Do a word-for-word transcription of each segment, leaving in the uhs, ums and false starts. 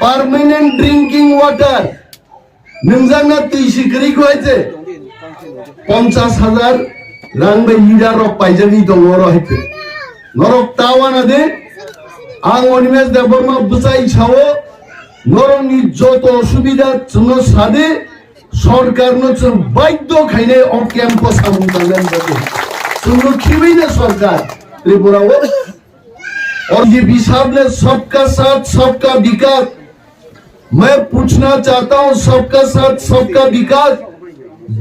Permanent drinking water. Nungjakna twi si kwrwi kho hai se. Ponchas hajar rang bai leader rok paijagwi tongo oro hai se. Norok ta wana de. Ang Animesh Debbarma bwchai sao. Norokni joto osubida chwngno sade. Sorkarno chwng baidhyo khainai o camp-o samung tangnani bagwi. Chwngno khibiwi na sorkar Tripura-o. और ये हिसाब ने सबका साथ सबका विकास, मैं पूछना चाहता हूं, सबका साथ सबका विकास,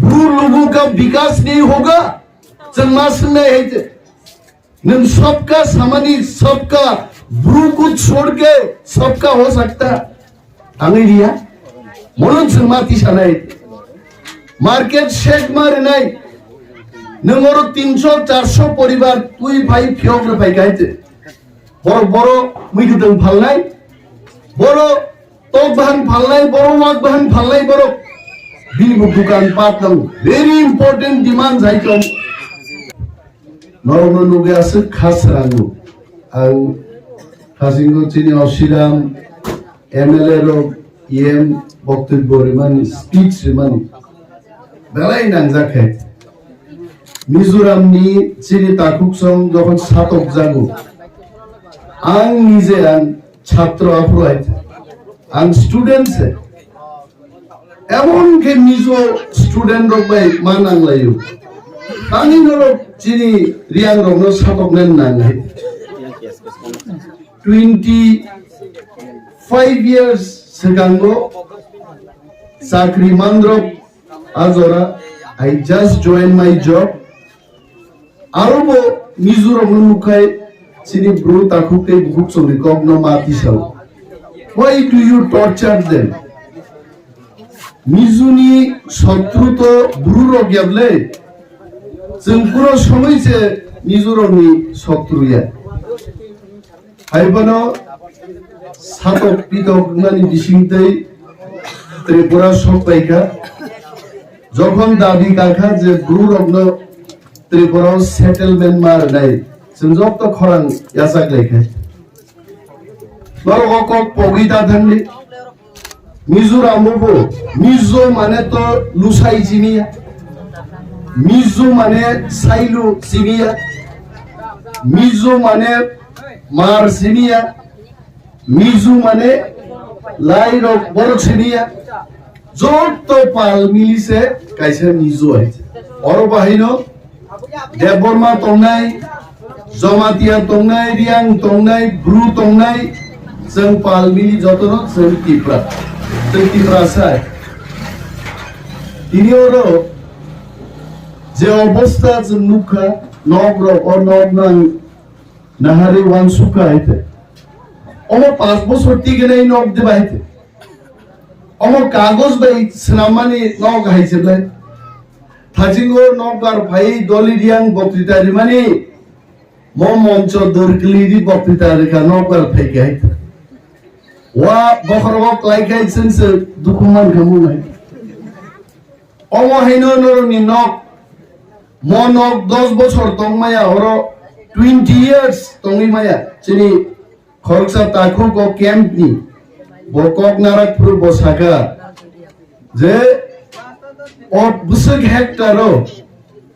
ब्रू लोगों का विकास नहीं होगा? Chwng ma swngnai hai se. Nwng सबका samani सबका, ब्रू को छोड़ के सबका हो सकता? Tangwi riya. Mono chwng ma tisanai. Market shake ma rinai. Nwng oro tinsho, charsho poribar twi phai phiyok rw phai kha hai se. Borok boro mui kwtwng phalnai. Boro tok bahan phalnai, boro wak bahan phalnai borok. Bini bo dukan pat nang. Very important demand hai tong. Norokno nugwi aswk kha srango. Ang hasingo chini Osiram M L A rok E M boktobbo rimani, speech rimani belai nangjak khe. Mizoramni chini takhuk song jokhon satok jago, ang nije ang chhatro aphuru hai, ang student se. Emon khe Mizo student rok bai ma nanglaio. Tani norok chini Reang rokno satoknani nangnai. Twenty five years swkango chakri mandrop ajora, I just joined my job. Aro bo Mizoram no nukhai chini bru takhuk tei bukhuk songni kok no ma tisao. Why do you torture them? Mizuni sotru to bru rok yablai. Chwng kuro somoi se Mizoram ni sotru ya. Haiphano satok pitok wngmani bisingtwi Tripura sok paikha. Jokhon dabi kakha je bru rokno Tripura o settlement ma rwnai, chwng jokto khorang yachak laikha. Norok o kok pogwi ta thangdi. Mizoram o bo Mizo mane to lusai siniya. Mizo mane sailu siniya. Mizo mane mar siniya. Mizo mane lai rok borok siniya. Jotto pal mili se kaisa Mizo hai. Oro bahaino Debbarma tongnai, Jamatia tongnai, Reang tongnai, Bru tongnai, chwng pal mili jotono chwng Tipra. Chwng Tiprasa. Tini oro je obostha chwng nukha, nok rok o nok nang naharwi wansukha hai te. Omo panch bosor tigenai nok de bai te. Omo kagoj bai swnammani nok hai se ble. Thajingo nokbar phai doli Reang boktwita rimani, mo moncho dor kwlwi di boktwita rwkha nokbar phai khe hai. Wa bokhorogo klai khai chwng se dukhu man kha mung hai. Omo haino norokni nok, mo nok dos bochor tong maya, oro twenty years tongwi maya. Chini khoroksa takhuk o camp ni, bo kok narak phuru bo saka je o bwswk hectare o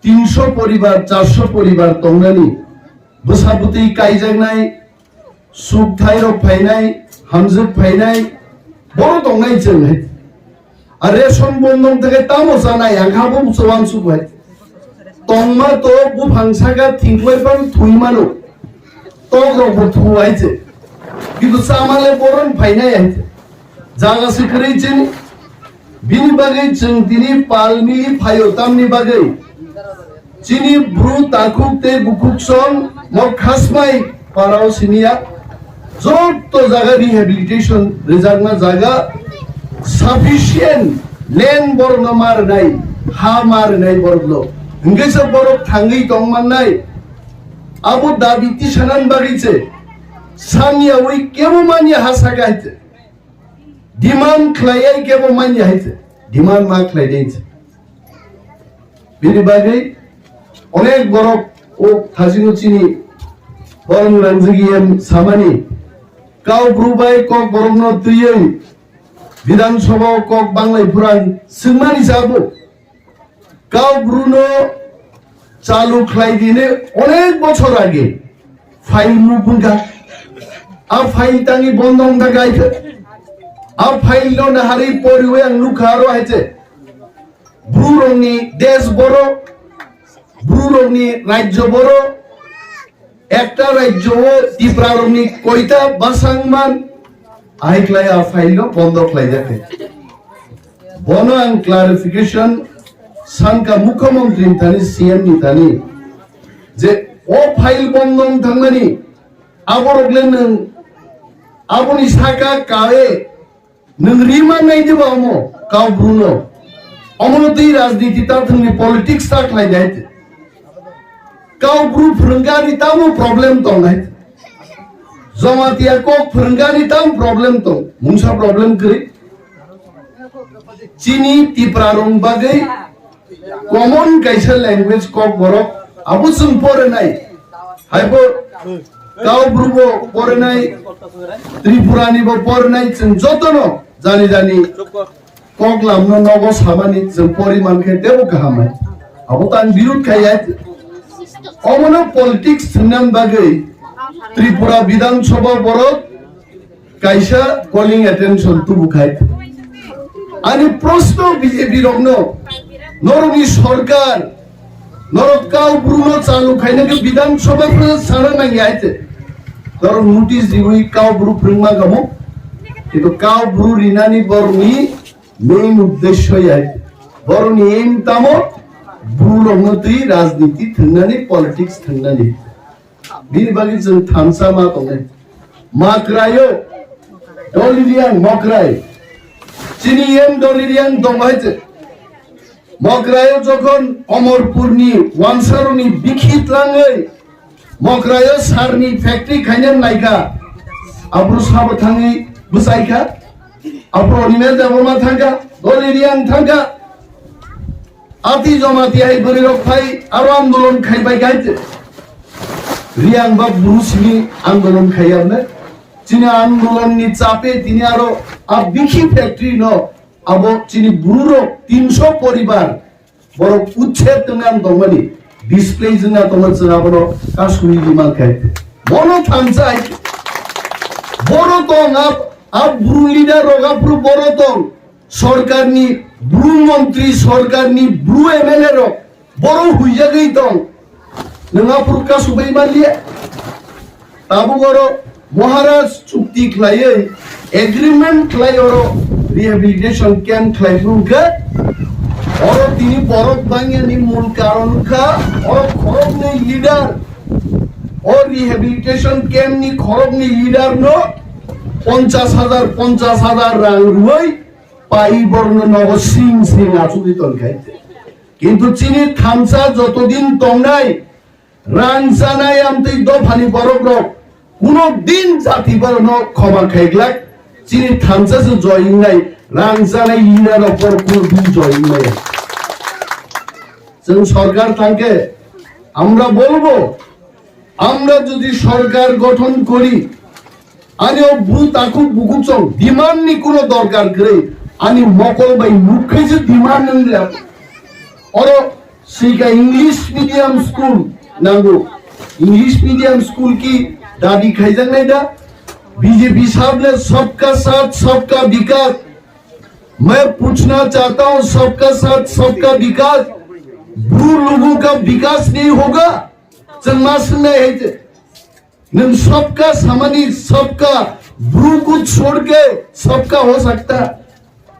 tinsho poribar, charsho poribar tongnani, bwsa bwtwi kaijaknai, suk thairok phainai, hamjwk phainai, boro tongnai chwng hai. A ration bondong theke tamo chanai, ang kha bo uansuk hai. Tongma to buphang saka thingklai phano thwi mano. Tok rok bo thu hai se. Kintu chamale boron phainai hai se. Jaga se kwrwi chini. Bini bagwi chwng tini pal mili phaio tamni bagwi. Chini bru takhuk tei bukhuk song mo khasmai parao siniya. Jotto jaga rehabilitation rijakna jaga sufficient land borokno ma rwnai, ha ma rwnai borokno. Hwnkhe se borok thangwi tong mannai. Abo dabi tisanani bagwi se saniyawi kebo manya ha saka hai se. Demand khlaiya kebo manya hai se. Demand ma khlainai se. Bini bagwi onek borok o thajino chini borok rangjagiyem samani Kau bru bai kok borok no twiwi Bidhan Sabha o kok banglai phurang swngmani sabo. Kau bru no chalu khlai dine onek bochor age file mupung kha. A file tangi bondong da gaitha. A file no nahari poriwi ang nukha aro haite. Bru rokni desh boro, bru rokni rajyo boro, ekta rajyo o Tipra rokni koita basang man, ahai khlai a file no bondo khlai jakhe. Bono ang clarification sanka mukhyamantri ni thani, C M ni thani, je o file bondo thangmani aborok le nwng aboni saka kae nwng rima nai diba omo kau bru no. Omo no twi rajniti ta thwngni politics ta khlai dai. Kau bru phwrwngani tamo problem tong nai. Jamatia kok phwrwngani tam problem tong. Mungsa problem kwrwi. Chini Tipra rong bagwi common kaisa language kok borok abo chwng porinai. Haibo kau bru bo porinai, Tripura ni bo porinai, chwng jotono jani jani kok lamno nogo samani chwng poriman khe tebo kaham hai. Abo tang birud khai hai. Omono politics thwngna bagwi Tripura Bidhan Sabha borok kaisa calling attention tubu khai. Ani proshno B J P rokno, norokni sorkar, norok kau bru no chalu khaina khe Bidhan Sabha phano sana nang ya ite. Norok notice riwi kau bru phwrwngma kamo. Kintu kau bru rinani borokni main uddesho ya ite. Borokni aim tamo bru rokno twi rajniti thwngnani, politics thwngnani. Bini bagwi chwng thansa ma tongnai. Makraio, Doliriang Mokrai. Chini yen Doliriang dong hai che. Mokraio jokhon Omorpurni wansarokni bikhi tlangwi Mokraio sarni factory khaina naikha. Abro sabo thangwi bwsaikha. Abro Animesh Debbarma thangkha. Doliriang thangkha. Ati jomati hai bwrwi rok phai aro andolon khai bai khai te. Riang ba bru simi andolon khai amne. Chini andolon ni chape tini aro a bikhi factory no abo chini bru rok tinso poribar borok uchher tongna tongmani, display jwngna tongma chwng abono kasui di man khai te. Bono thansai boro tong a, a bru leader rok a bru boro tong. Sorkarni bru montri, sorkarni bru M L A rok boro huijagwi tong. Nwng aphuru kasubui manliya. Tabuk oro Maharaj chukti khlaiwi agreement khlai oro rehabilitation camp khlai phuru khe oro tini borok bangyani mul karon kha oro khoroknwi leader, o rehabilitation camp ni khoroknwi leader no ponchas hajar, ponchas hajar rang rwui pai borno nogo sing sing achugwi tongkha. Kintu chini thansa jotodin tongnai rang chanai amtwi dophani borok rok kuno din jati borokno khoma khaiglak chini thansa se joy wngnai rang chanai leader rok borok kuno din joy wngnai. Chwng sorkar thangkhe amra bolbo Amra jodi sorkar gothon kori, ani o bru takhuk bukhuk song demand ni kuno dorkar kwrwi, ani mokol bai nuk khai se demand wng le. Oro sika English medium school nango. English medium school ki dabi khaijaknai da? B J P sahab ne sabka saath sabka vikas. Main puchna chahta hoon, sabka saath sabka vikas. Bru logon ka vikas nahi hoga? Chwng ma swngnai hai je. Nwng sabka samani sabka, bru ko chhod ke sabka ho sakta.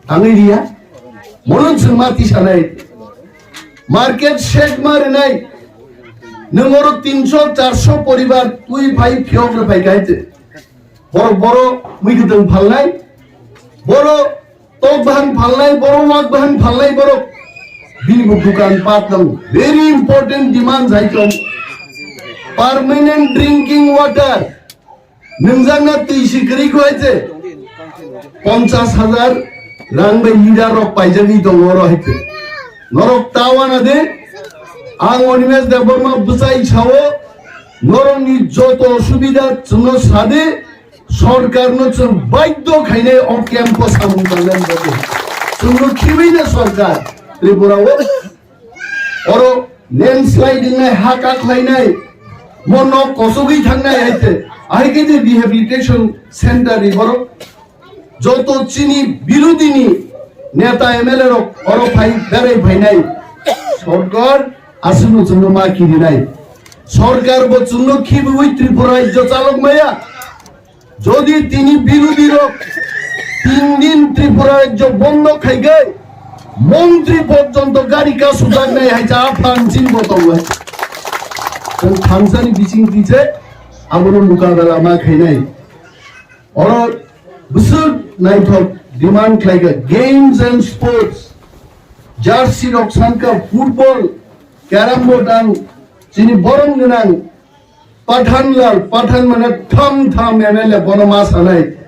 Tangwi riya. Mono chwng ma tisanai. Market shake ma rinai. Nwng oro tinso charso poribar twi phai phiyok rw phai kha hai je. Borok boro mui kwtwng phalnai. Boro Tok bahan phalnai borok, wak bahan phalnai borok. Bini bo dukan pat nang. Very important demand hai tong. Permanent drinking water. Nungjakna twi si kwrwi kho hai je. Ponchas hajar rang bai leader rok paijagwi tongo oro hai je. Norok ta wana de. Ang Animesh Debbarma bwchai sao. Norokni joto osubida chwngno sa de. Sorkarno chwng baidhyo khainai o camp-o samung tangnani bagwi. Chwngno khibaino sorkar Tripura-o. Oro landslide wngnai, ha kaklainai, mo nok kosogwi thangnai hai se. Ahai khe je rehabilitation center ni borok joto chini birodini neta M L A rok oro phai berai phainai. Sorkar aswkno chwngno ma kirinai. Sorkar bo chwngno khibiwi Tripura rajyo chalok maya. Jodi tini birodhi rok tin din Tripura rajyo bondo khai khe montri porjonto gari kasujaknai hai cha aphan chini bo tongo hai. Chwng thansani bising twi se abono mukabela ma khainai. Oro bwswk naithok demand khlai kha games and sports, jersey rok san kha, football, carrom board ang chini borom gwnang Pathanlal, Pathan mane tham tham M L A bono ma sanai.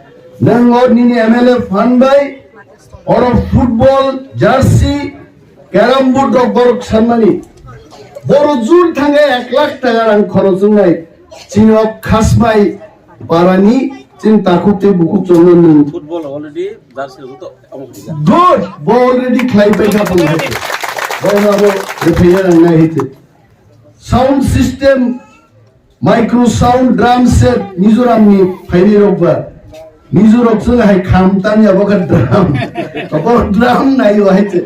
Nang o nini M L A phan bai oro football, jersey, carrom board rok borok sanmani. Boro jur thangkhe ek lakh taka rang khorok wngnai. Chini o Khasmai parani chini takhuk tei bukhuk chwngno nwng. Football already jersey rok to amo kisa. Good, bo already khlai pai kha bung hai. Bo na bo rephaiya nang nai hai. Sound system, micro sound, drum set, Mizoram ni phaini rok ba. Mizo rok chwng hai kham tanya bo kha drum. Bo drum nai o hai se.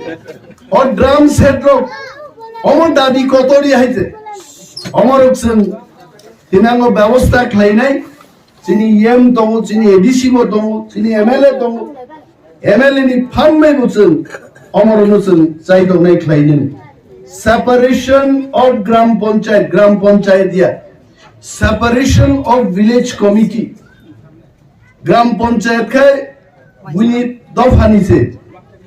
O drum set rok. Omo dadi kotori hai se. Omo rok chwng tinango bebosta khlainai. Chini E M tongo, chini A D C bo tongo, chini M L A tongo. M L A ni phan bai bo chwng, omorono chwng chai tongnai khlai nini. Separation of Gram Panchayat, Gram Panchayat ya. Separation of Village Committee. Gram Panchayat khai buini dophani se.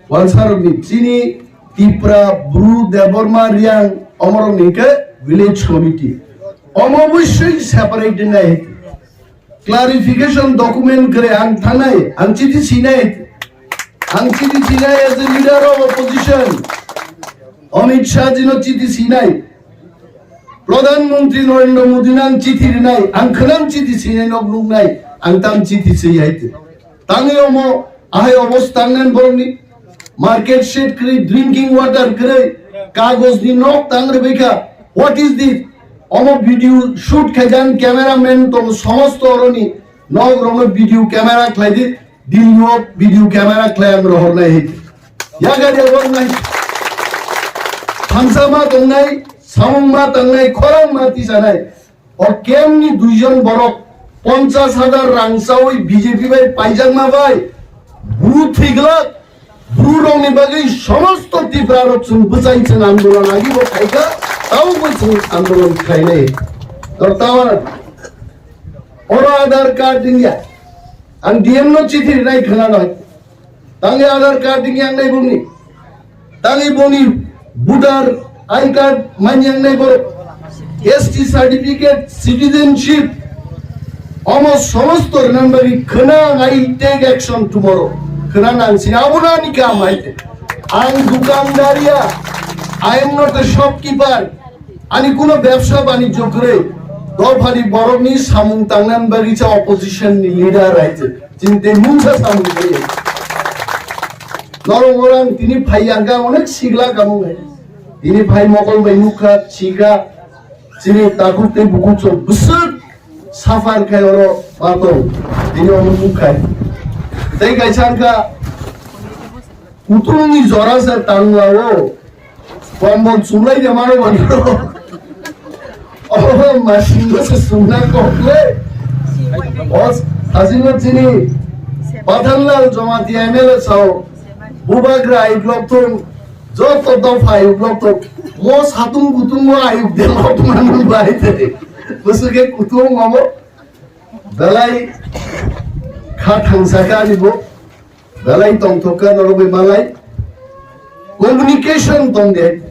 Walsarokni chini Tipra, Bru, Debbarma, Riang, omorokni khe Village Committee. Omo obosoi separate nai. Clarification document kwrwi ang thangnai, ang chithi sinai, ang chithi sinai as a leader of opposition, Amit Shah jino chithi sinai, Pradhan Mantri Narendra Modi no ang chithi rinai, ang khwnam chithi sinai nok nuknai, ang tam chithi siyai. Tangwi omo ahai obos tangnan borokni market shed kwrwi, drinking water kwrwi, kagojni nok tang rwbaikha. What is this? Omo video shoot khaijak cameraman tong somosto oroni nok rokno video camera khlaidi, dilio video camera khlai ang rohornai hai. Yaga dia bornai. Thamsa ma tongnai, samung ma tangnai, khorang ma tisanai. O camp ni duijon borok ponchas hajar rang chawi B J P bai paijakma bai bru thwiglak, bru rokni bagwi somosto Tipra rok chwng bwchai chwng andolon agi bo khaikha, tamo bo chwng andolon khainai. Tor tamo oro Aadhaar card wngya, ang D M no chithi rinai khwnanai. Tangwi Aadhaar card wngya wngnai bongni. Tangwi bongni voter I card manya wngnai borok. S T certificate, citizenship. Omo somosto rwna bagwi khwnang I take action tomorrow. Khwnang ang sini abono ani kam hai. Ang dukandar ya. I am not a shopkeeper. Ani kuno bebsa banijyo kwrwi, dophani borokni samung tangnani bagwi cha opposition ni leader hai se. Chini tei mungsa samung kwrwi. Norok orang tini phai yang kha onek sigla kamung hai. Tini phai mokol bai nukha, sikha, chini takhuk tei bukhuk chwng bwswk suffer khai oro patong. Tini omo nukhai. Tei kaisa wngkha, kutung ni jora se tangla o. Kombol chumlai de mano mano. Oh, machine se sumna kokle. Os, asino chini. Pathanlal Jamatia M L A sao. Bubagra ayuk lok tung. Joto dopha ayuk lok tung. Mo satung kutung mo ayuk de lok mano bai te. Busuke kutung mamo. Belai kha thangsa ka ni bo. Belai tongthok kha norok bai malai. Communication tong de.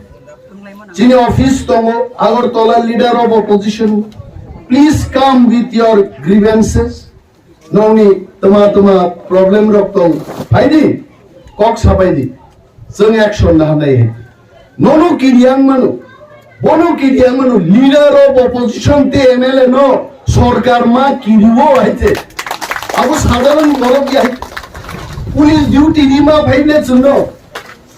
Chini office tongo, Agartala leader of opposition. Please come with your grievances. Nongni tama tama problem rok tong. Phaidi, kok sapaidi. Chwng action na hanai hai. Nono kiriang mano. Bono kiriang mano. Leader of opposition te M L A no sorkar ma kiriwo hai te. Abo sadharon borok ya. Police duty rima phaible chwngno.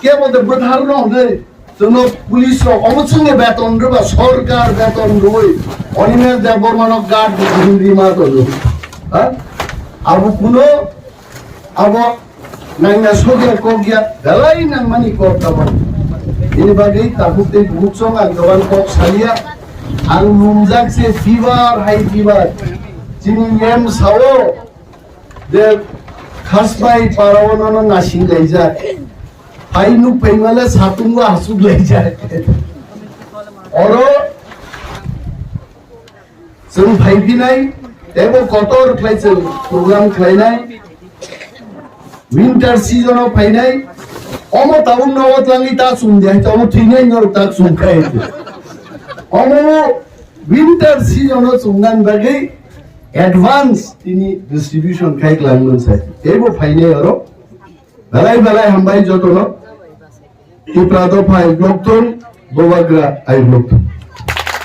Kebo de bwtharno hwnwi chwngno police rok omo chwngno beton rwba, sorkar beton rwwi Animesh Debbarmano guard rima tongo. Ha? Abo kuno abo naina sokya kokya belai nangmani kok abo. Ini bagwi tabuk tei bumuk chwng ang goban kok salia. Ang lumjak se fever, high fever. Chini M S O de khasbai parao nono nasing laijak. Hai nuk phaimale satungo asuk laijak. Oro chwng phaiphinai, tebo kotor khlai chwng program khlainai. Winter season o phainai, omo tabuk nogo twlangwi ta chwng de, omo thwinai norok ta chwng khai. Omo winter season o chwngna bagwi advance tini distribution khai klang mwnsa. Teibo phainai oro. Belai belai hambai jotono. Tipra dopha I block thung, Bubagra I block thung.